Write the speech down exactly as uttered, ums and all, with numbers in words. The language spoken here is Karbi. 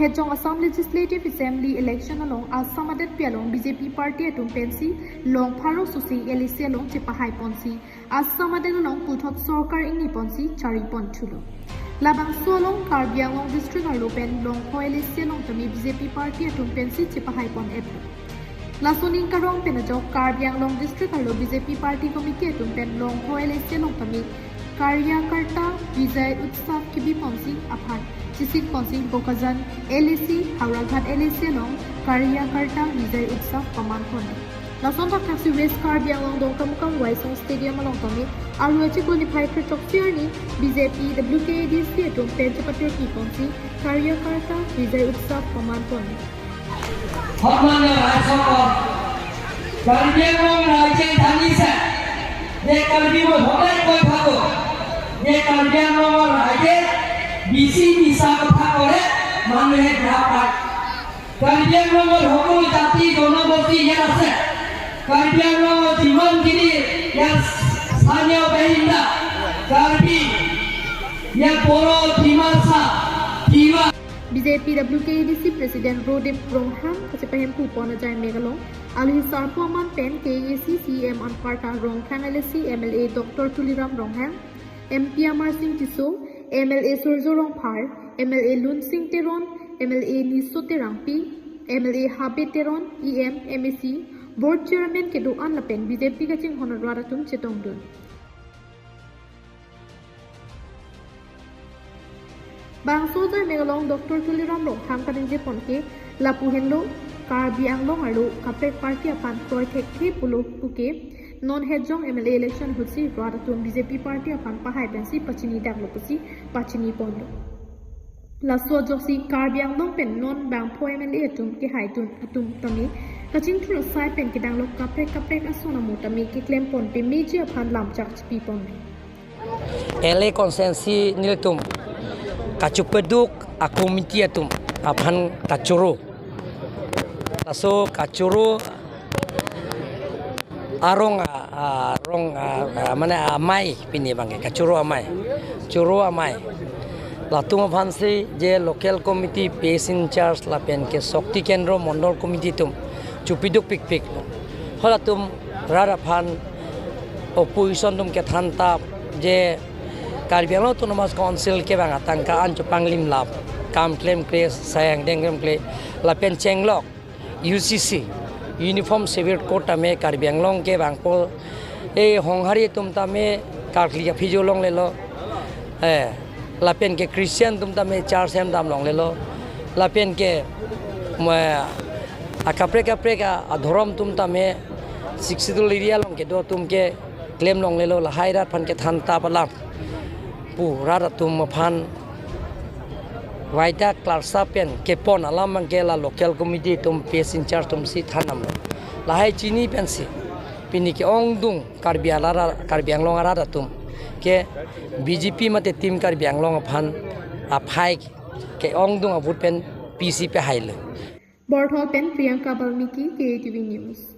Kejong Assam Legislative Assembly election along Assam adetpi along B J P party atum pensi long pharo susi L A C along chepahai ponsi Assam adet along puthot sorkar ingni ponsi chari pon thulo. Labangso along Karbi Anglong district arlo pen long pho L A C along tame B J P party atum pensi chepahai pon etlo. Laso aning karong pen ajok Karbi Anglong district arlo B J P party committee atum pen long pho L A C along tame Karyakarta Vijay Utsav kebi ponsi aphan chisik ponsi Bokajan L A C, Howraghat L A C along Karyakarta Vijay Utsav paman pon. Lason thakthaksi West Karbi Anglong Dongkamukam Waisong Stadium along tame arlo achiklo niphai kre-chok sirni B J P W K A D C atum pen chepatirpi ponsi Karyakarta Vijay Utsav paman pon. সন্মানীয় ৰাইজসকল, কাৰ্বি আংলং ৰাইজে জানিছে যে কাৰ্বি, মই সদায় কৈ থাকো যে কাৰ্বি আংলঙৰ ৰাইজে বেছি মিছা কথা ক'লে মানুহে বেয়া পায়। কাৰ্বি আংলঙৰ সকলো জাতি জনগোষ্ঠী ইয়াত আছে। কাৰ্বি আংলঙৰ যিমানখিনি ইয়াৰ স্থানীয় বাসিন্দা, কাৰ্বি, ইয়াৰ বড়ো, ডিমাচা, Tiwa, B J P W K A D C President Rodip Ronghang kachepahemphu pon ajai mek along alohi sarpo aman pen K A A C C E M anparta Rongkhang L A C M L A Doctor Tuliram Ronghang, M P Amar Singh Tisso, M L A Surjya Rongphar, M L A Lunsing Teron, M L A Niso Terangpi, M L A Habe Teron, E M, M A C, Board Chairman kedo-an lapen B J P kachinghon arat atum chetongdun. Bangso ajai mek along Doctor Tuliram Ronghang kaningje pon ke lapu henlo Karbi Anglong arlo kaprek party aphan kroi thekthe pulo puke non hejong M L A election ahutsi rat atum B J P party aphan pahai pensi pachini daklo pusi pachini ponlo. Laso ajoksi Karbi Anglong pen non bangpho M L A atum kehaidun atum tame kachingthur asai pen kedang lo kaprek kaprek ason amo tame keklem pon pemeji aphan lamchak chipi pon. L A constituency nelitum kachupeduk a committee atum aphan kachoro. Laso kachoro arong a, a, arong a, a, mane amei pini abangke kachoro amei. Choro amei. Latum aphansi je local committee base in charge lapen ke Shakti Kendra Mondol Committee atum chupiduk pikpik. Halatum rat aphan opposition atum kethan tap je Karbi Anglong Autonomous Council kevang atangka an chepanglim lap, kam klemkle, sai angdeng klemkle, lapen chenglok U C C, Uniform Civil Code tame Karbi Anglong kevangpo, e Honghari atum tame karkli aphi jo longlelo, eh, lapen ke Christian atum tame church hem dam longlelo, lapen ke, ma, akaprek kaprek a, adhorom atum tame Sixth Schedule area along kedo atum ke klem longlelo, lahai rat aphan kethan tap alam pu rat atum aphan vaida klarsa pen kepon alam abangke la local committee atum base in charge atumsi than damlo. Lahai chini pensi pini ke-ongdung Karbi arat, Karbi Anglong arat atum ke B J P mate Team Karbi Anglong aphan aphai ke-ongdung a-vote pen pisi pehailo. Borthol pen Priyanka Balmiki, K A T V News.